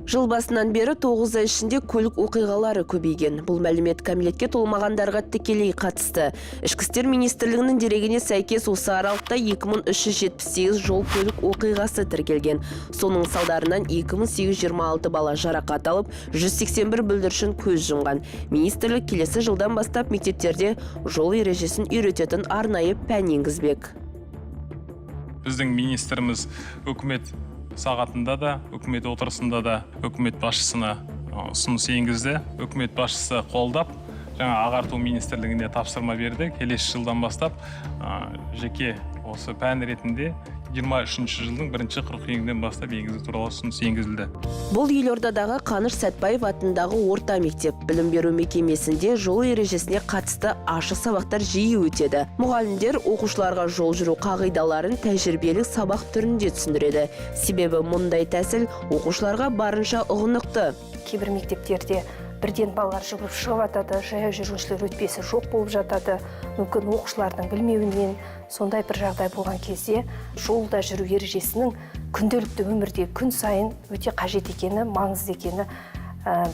Жыл басынан бері 9 ай ішінде көлік оқиғалары көбейген. Бұл мәлімет кәмелетке толмағандарға тікелей қатысты. Ішкі істер министрлігінің дерегіне сәйкес, осы аралықта 2378 жол көлік оқиғасы тіркелген. Соның салдарынан 2826 бала жарақат алып, 181 бүлдіршін көз жұмған. Министрлік келесі жылдан бастап мектептерде жол ережесін үйрететін арнайы пән енгізбек. Біздің министріміз үкімет сағатында да, үкімет отырысында да үкімет басшысына ұсыныс енгізді. Үкімет басшысы қолдап, жаңа ағарту министрлігіне тапсырма берді. Келесі жылдан бастап жеке осы пән ретінде 23 жылдың бірінші қыркүйегінен бастап енгізу туралы ұсыныс енгізілді. Бұл елордадағы Қаныш Сәтбаев атындағы орта мектеп. Білім беру мекемесінде жол ережесіне қатысты ашық сабақтар жиі өтеді. Мұғалімдер оқушыларға жол жүру қағидаларын тәжірибелік сабақ түрінде түсіндіреді. Себебі мұндай тәсіл оқушыларға барынша ұғынықты. Кейбір мектептерде бірден балалар жүгіріп шығып жатады, жаяу жүргіншілер өтпесі жоқ болып жатады. Мүмкін, оқушылардың білмеуінен сондай бір жағдай болған кезде, жолда жүру ережесінің күнделікті өмірде күн сайын өте қажет екені, маңызды екені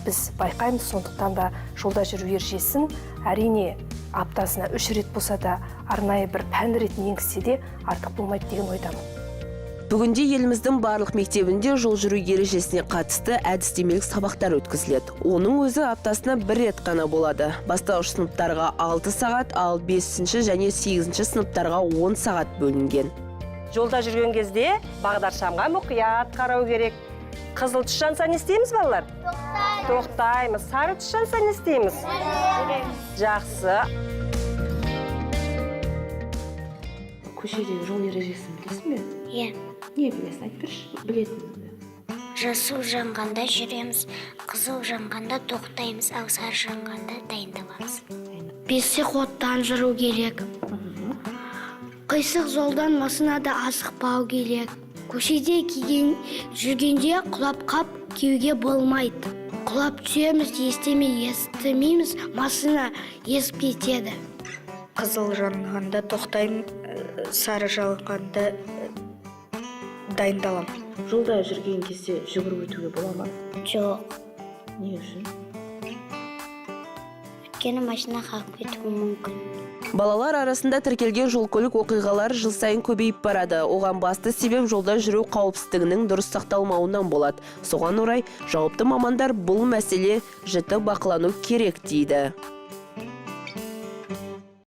біз байқаймыз. Сондықтан да жолда жүру ережесін, әрине, аптасына 3 рет болса да арнайы бір пән ретінде енгізсе де, артық болмайды деген ойдамын. Бүгінде еліміздің барлық мектебінде жол жүру ережесіне қатысты әдістемелік сабақтар өткізіледі. Оның өзі аптасына бір рет қана болады. Бастауыш сыныптарға 6 сағат, ал 5 және 8 сыныптарға 10 сағат бөлінген. Жолда жүрген кезде бағдаршамға мұқият қарау керек. Қызыл түс жанса, не істейміз, балалар? Тоқтаймыз. Сары түс жанса, не істейміз? Жақсы. Көшедегі жол ережесін білесің бе? Иә. Не білесің, айтып берші білетініңді. Жасыл жанғанда жүреміз, қызыл жанғанда тоқтаймыз, ал сары жанғанда дайындаламыз. Пешеходтан жүру керек. Қисық жолдан машинада асықпау керек. Көшеде киген жүргенде құлап қап киюге болмайды. Құлап түсеміз, естеме естімейміз, машина езіп кетеді. Қызыл жанғанда тоқтаймын, сары жанғанда дайындаламын. Жолда жүрген кезде жүгіріп өтуге бола ма? Жоқ. Не үшін? Өйткені машина қағып кетуі мүмкін. Балалар арасында тіркелген жол көлік оқиғалары жыл сайын көбейіп барады. Оған басты себеп жолда жүру қауіпсіздігінің дұрыс сақталмауынан болады. Соған орай жауапты мамандар бұл мәселе жіті бақылану керек дейді.